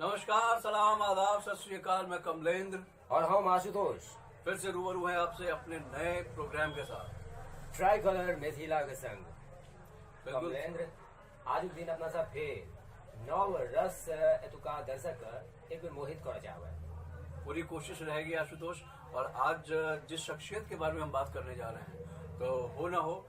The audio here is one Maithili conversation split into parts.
नमस्कार, सलाम, आदाब, सत श्री अकाल। मैं कमलेंद्र और हम आशुतोष फिर से रूबरू हैं आपसे अपने नए प्रोग्राम के साथ, ट्राई कलर मिथिला के संग। बिल्कुल। कमलेंद्र, आजुक दिन अपना सब फेर नव रस से एतुका दर्शक के एक बेर मोहित करऽ चाहबै। पूरी कोशिश रहेगी आशुतोष। और आज जिस शख्सियत के बारे में हम बात करने जा रहे हैं, तो हो ना हो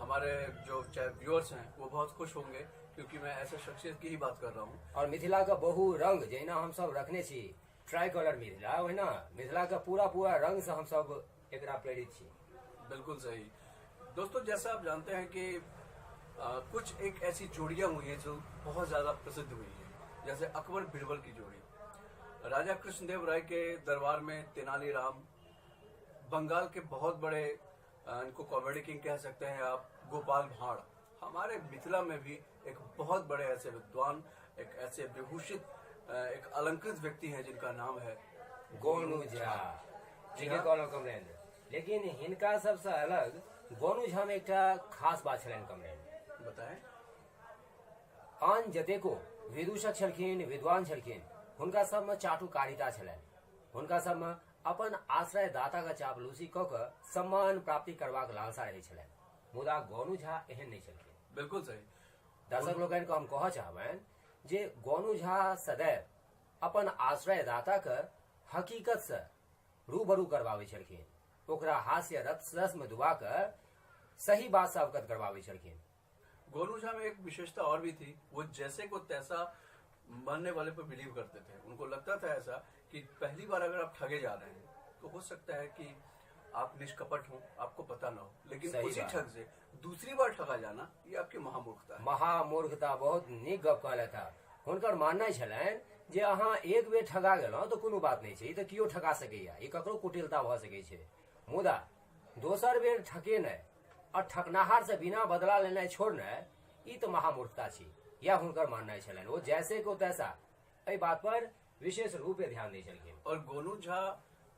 हमारे जो चाहे व्यूअर्स हैं वो बहुत खुश होंगे, क्योंकि मैं ऐसे शख्सियत की ही बात कर रहा हूँ। और मिथिला का बहु रंग जहिना हम सब रखने छी ट्राई कलर मिथिला, ओहिना मिथिला का पूरा पूरा रंग से हम सब एकरा प्रेरित छी। बिल्कुल सही दोस्तों, जैसा आप जानते हैं कि कुछ एक ऐसी जोड़ियां हुई हैं जो बहुत ज्यादा प्रसिद्ध हुई हैं, जैसे अकबर बिरबल की जोड़ी, राजा कृष्णदेव राय के दरबार में तेनालीराम, बंगाल के बहुत बड़े इनको कॉमेडी किंग कह सकते हैं आप, गोपाल भाड़, हमारे मिथिला में भी एक बहुत बड़े ऐसे विद्वान, एक ऐसे विभूषित, एक अलंकृत व्यक्ति हैं जिनका नाम है गोनू झा। जी ठीके हाँ। कहलहुँ कमलेंद्र, लेकिन हिनका सबसँ अलग गोनू झा में एकटा खास बात छलनि कमलेंद्र। बताएं। आन जतेको विदूषक छलखिन, विद्वान छलखिन, हुनका सबमे चाटुकारिता छलनि, हुनका सबमे अपन आश्रयदाता के चापलूसी कऽ कऽ सम्मान प्राप्ति करबाक लालसा रहै छलनि, मुदा गोनू झा एहन नहि छलखिन। बिल्कुल सही। दर्शक लोकनि के हम कहऽ चाहबनि जे गोनू झा सदैव अपन आश्रयदाता के हकीकत से रूबरू करबाबै छलखिन, ओकरा हास्य रस में डुबा कऽ सही बात से अवगत करबाबै छलखिन। गोनू झा में एक विशेषता और भी थी, वो जैसे को तैसा मानने वाले पर बिलीव करते थे। उनको लगता था ऐसा कि पहली बार अगर आप ठगे जा रहे हैं तो हो सकता है कि आप निष्कपट हो, आपको पता ना हो, लेकिन सही उसी बात। ठग से दूसरी बार ठगा जाना ये आपकी महामूर्खता है। महामूर्खता। बहुत नीक गप कहलथि हँ। हुनकर माननाइ छलनि जे अहाँ एक बेर ठगा गेलहुँ तऽ कोनो बात नहि छै, ई तऽ केओ ठगा सकैया, ई ककरो कुटिलता भऽ सकै छै, मुदा दोसर बेर ठकेनाइ आ ठकनाहार से बिना बदला लेनाइ छोड़नाइ ई तऽ महामूर्खता छी। यह हुनकर माननाइ छलनि। ओ जैसे को तैसा एहि बात पर विशेष रूपे ध्यान दै छलखिन। और गोनू झा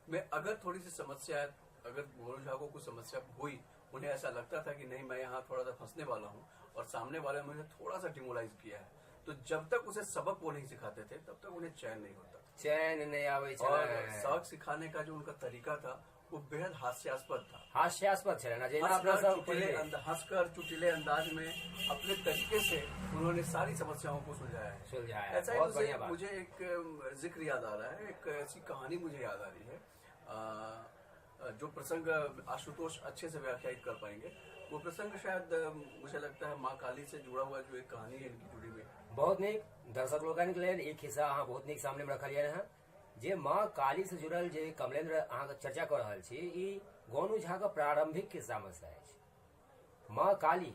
में अगर थोड़ी सी समस्या है, अगर गोनू झा को कुछ समस्या हुई, उन्हें ऐसा लगता था कि नहीं मैं यहाँ थोड़ा सा फंसने वाला हूँ और सामने वाले मुझे थोड़ा सा डिमोलाइज किया है, तो जब तक उसे सबक वो नहीं सिखाते थे तब तक उन्हें चैन नहीं होता। चैन नहीं आबै और छलनि। सबक सिखाने का जो उनका तरीका था वो बेहद हास्यास्पद था। हास्यास्पद छलनि जेना अपना हंसकर सब चुटीले पहिले हंसकर चुटीले अंदाज में अपने तरीके से उन्होंने सारी समस्याओं को सुलझाया है। सुलझाया, ऐसा ही बहुत मुझे बढ़िया बात। मुझे एक जिक्र याद आ रहा है, एक ऐसी कहानी मुझे याद आ रही है, जो प्रसंग आशुतोष अच्छे से व्याख्यायित कर पाएंगे। वो प्रसंग शायद मुझे लगता है माँ काली से जुड़ा हुआ जो एक कहानी है इनकी जुड़ी हुई। बहुत नीक। दर्शक लोकनि के लेल ई खिस्सा अहाँ बहुत नीक सामने में रखलियनि हँ जे माँ काली से जुड़ल जे कमलेंद्र अहाँके चर्चा कऽ रहल छी, ई गोनू झा के प्रारंभिक खिस्सा में से अछि। माँ काली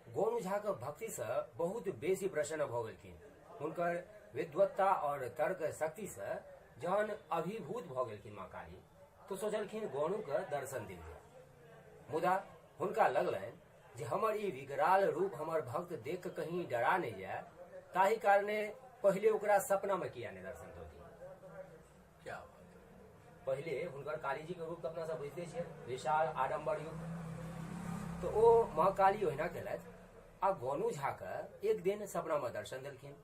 गोनू झा के भक्ति से बहुत बेसी प्रसन्न भऽ गेलखिन। हुनकर विद्वत्ता और तर्क शक्ति से जहन अभिभूत भऽ गेलखिन माँ काली, तो सोचलखिन गोनू के दर्शन देल जाय। मुदा हुनका लगलनि जे हमर ई विकराल रूप हमर भक्त देख के कहीं डरा नहि जाय, ताहि कारणे पहिले ओकरा सपना में किया नहि दर्शन दऽ दी। क्या बात है। पहिले हुनकर काली जी के रूप तऽ अपना सब बुझिते छियै, विशाल आडम्बर युक्त। तो ओ माँ काली ओहिना केलथि आ गोनू झा के एक दिन सपना में दर्शन देलखिन।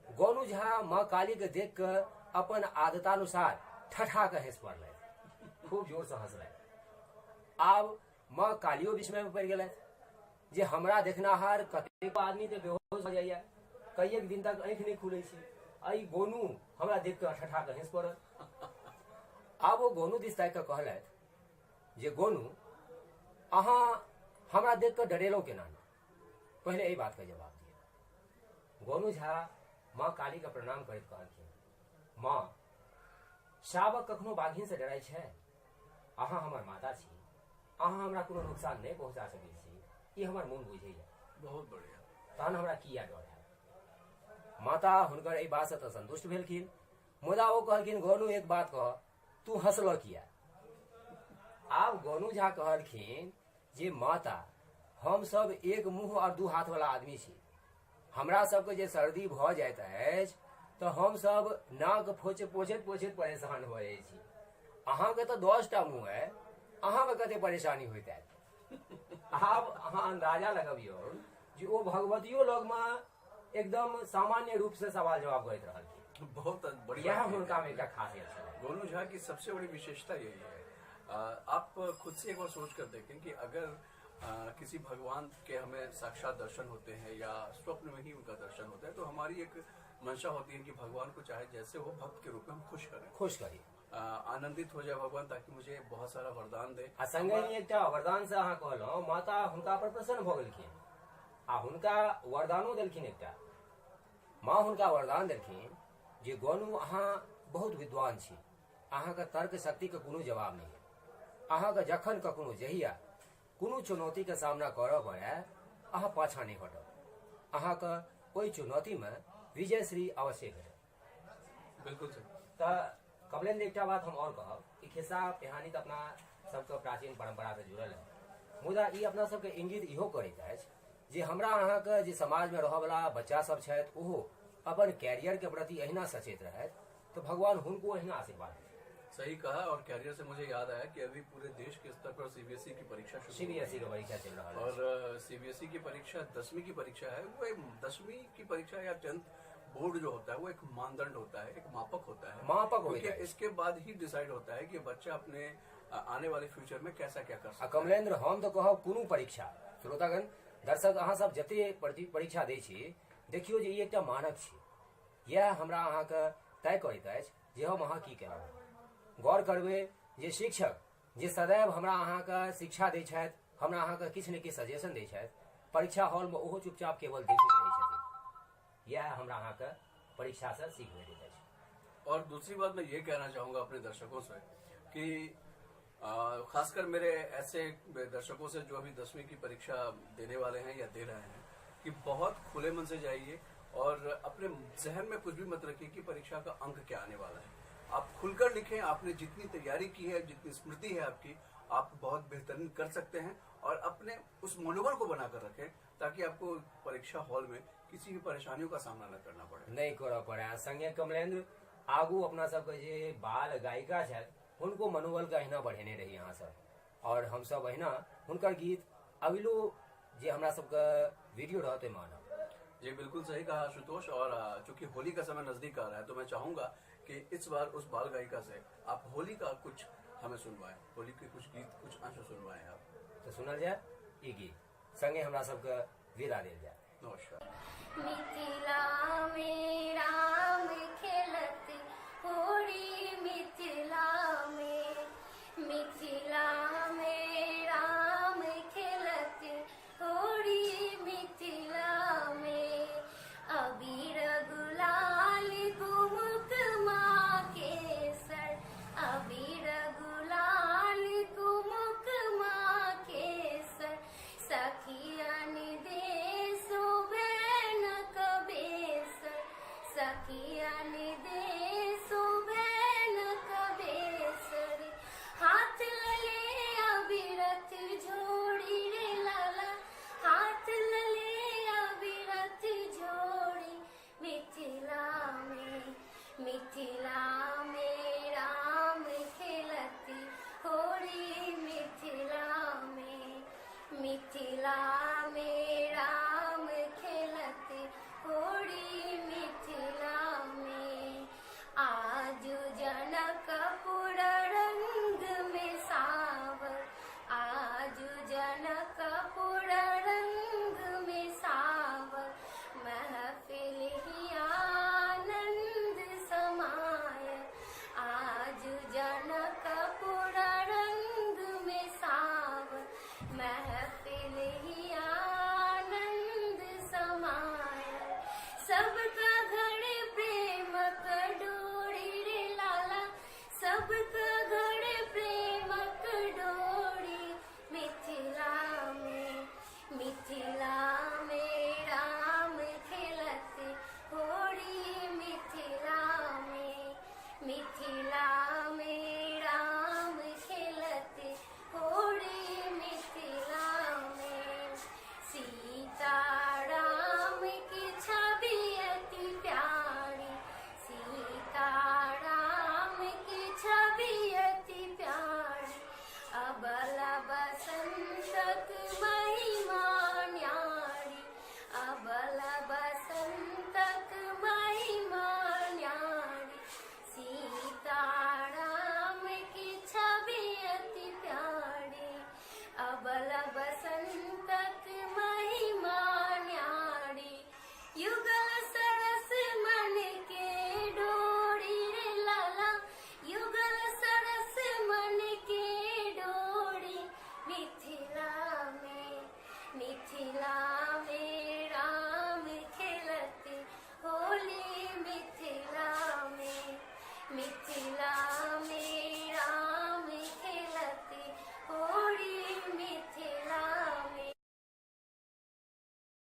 गोनू झा माँ काली के देख के अपन आदतानुसार ठठा के हंसि पड़लथि, खूब जोर से हंसलथि। आब माँ कालियो विस्मय में पड़ि गेलथि जे हमरा देखनाहार कतेको आदमी तऽ बेहोश भऽ जाइया, कईएक दिन तक आँखि नहि खुलै छै, आ ई गोनू हमरा देख कऽ ठठा कऽ हंसि पड़ल। आब ओ गोनू दिस ताकि कऽ कहलथि जे गोनू, अहाँ हमरा देख कऽ डरेलहुँ केना नहि, पहिले एहि बातके जवाब दिअ। गोनू झा माँ कालीके प्रणाम करैत कहलखिन, माँ, शावक कखनो बाघिन से डराइ छै? अहाँ हमर माता छी, अहाँ हमरा कोनो नुकसान नहि पहुंचा सकै छी, ई हमर मोन बुझैया। बहुत बढ़िया। तहन हमरा किया डर है? माता हुनकर एहि बात से तऽ संतुष्ट भेलखिन, मुदा ओ कहलखिन, गोनू एक बात कह, तू हंसल किया? आब गोनू झा कहलखिन जे माता, हम सब एक मुंह और दू हाथ वाला आदमी छी, हमरा सबके जे सर्दी भऽ जाइत अछि तऽ हम सब नाक पोछैत पोछैत परेशान भऽ जाइ छी, अहाँके तऽ 10टा मुँह अइ, अहाँके कते परेशानी होइत हैत। आब अहाँ अंदाजा लगबियौ जे ओ भगवतियो लगमे एकदम सामान्य रूप से सवाल जवाब करैत रहलखिन। बहुत बड़ी इएह बात है। हुनका में एकटा खासियत छलै। गोनू झा की सबसे बड़ी विशेषता यही है। आप खुद से एक बार सोच कर देखें कि अगर किसी भगवान के हमें साक्षात दर्शन होते हैं या स्वप्न में ही उनका दर्शन होता है, तो हमारी एक मंशा होती है कि भगवान को चाहे जैसे हो भक्त के रूप में हम खुश करें, खुश करी, आनंदित हो जाए भगवान, ताकि मुझे बहुत सारा वरदान दे। आ संगहि एकटा वरदान से अहाँ कहलहुँ, माता हुनका पर प्रसन्न भऽ गेलखिन आ हुनका वरदानो देलखिन। एकटा माँ हुनका वरदान देलखिन जे गोनू अहाँ बहुत विद्वान छी, अहाँके तर्क शक्तिके कोनो जवाब नहि है, अहाँके जखन कखनो जहिया कोनो चुनौतीके सामना करऽ पड़ै अहाँ पाछाँ नहि हटब, अहाँके ओहि चुनौतीमे विजयश्री अवश्य भेटत। बिल्कुल सही। तऽ कमलेन्द्र एकटा बात हम आओर कहब, ई खिस्सा पिहानी तऽ अपना सबके प्राचीन परम्परासँ जुड़ल है, मुदा ई अपना सबके इंगित इहो करैत अछि जे हमरा अहाँके जे समाजमे रहऽवला बच्चा सब छथि ओहो अपन कैरियरके प्रति अहिना सचेत रहथि तऽ भगवान हुनको अहिना आशीर्वाद देथि। सही कहा। और कैरियर से मुझे याद आया कि अभी पूरे देश के स्तर पर सीबीएसई की परीक्षा शुरू हो गई सीबीएसई है। के परीक्षा चल रहा है। और सीबीएसई की परीक्षा 10वीं की परीक्षा है, वो एक 10वीं की परीक्षा या 10th board जो होता है वो एक मानदंड होता है, एक मापक होता है, मापक होता क्योंकि है। इसके बाद ही डिसाइड होता है कि बच्चा अपने आने वाले फ्यूचर में कैसा क्या कर आ सकता है। कमलेन्द्र हम तऽ कहब कोनो परीक्षा, श्रोतागण दर्शक अहाँ सब जते परीक्षा दै छी देखियौ जे ई एकटा मानक छी, इएह हमरा अहाँके तय करैत अछि जे हम अहाँ की केलहुँ। गौर करबै जे शिक्षक जे सदैव हमरा अहाँके शिक्षा दै छथि, हमरा अहाँके किछु ने किछु सजेशन दै छथि, परीक्षा हॉलमे ओहो चुपचाप केवल देखैत रहै छथिन। इएह हमरा अहाँके परीक्षासँ सीख भेटैत अछि। और दूसरी बात मैं ये कहना चाहूंगा अपने दर्शकों से कि खासकर मेरे ऐसे दर्शकों से जो अभी 10वीं की परीक्षा देने वाले हैं या दे रहे हैं, कि बहुत खुले मन से जाइए और अपने जहन में कुछ भी मत रखिए कि परीक्षा का अंक क्या आने वाला है। आप खुलकर लिखें, आपने जितनी तैयारी की है, जितनी स्मृति है आपकी, आप बहुत बेहतरीन कर सकते हैं और अपने उस मनोबल को बनाकर रखें ताकि आपको परीक्षा हॉल में किसी भी परेशानियों का सामना न करना पड़े। नहि करऽ पड़े। आ संगे कमलेन्द्र आगू अपना सबके जे बाल गायिका छथि हुनको मनोबल के अहिना बढ़ेने रही अहाँ सब, और हमसब अहिना हुनकर गीत अगिलो जे हमरा सबके वीडियो रहत ओहिमे आनब। जी बिल्कुल सही कहा आशुतोष। और चूंकि होली का समय नजदीक आ रहा है तो मैं चाहूंगा कि इस बार उस बाल गायिका से आप होली का कुछ हमें सुनवाएं, होली के कुछ गीत, कुछ अंश सुनवाएं आप। तो सुनल जाए ई गीत, संगे हमरा सबके विदा देल जाए। नमस्कार। मिथिला में राम खेलत होरी।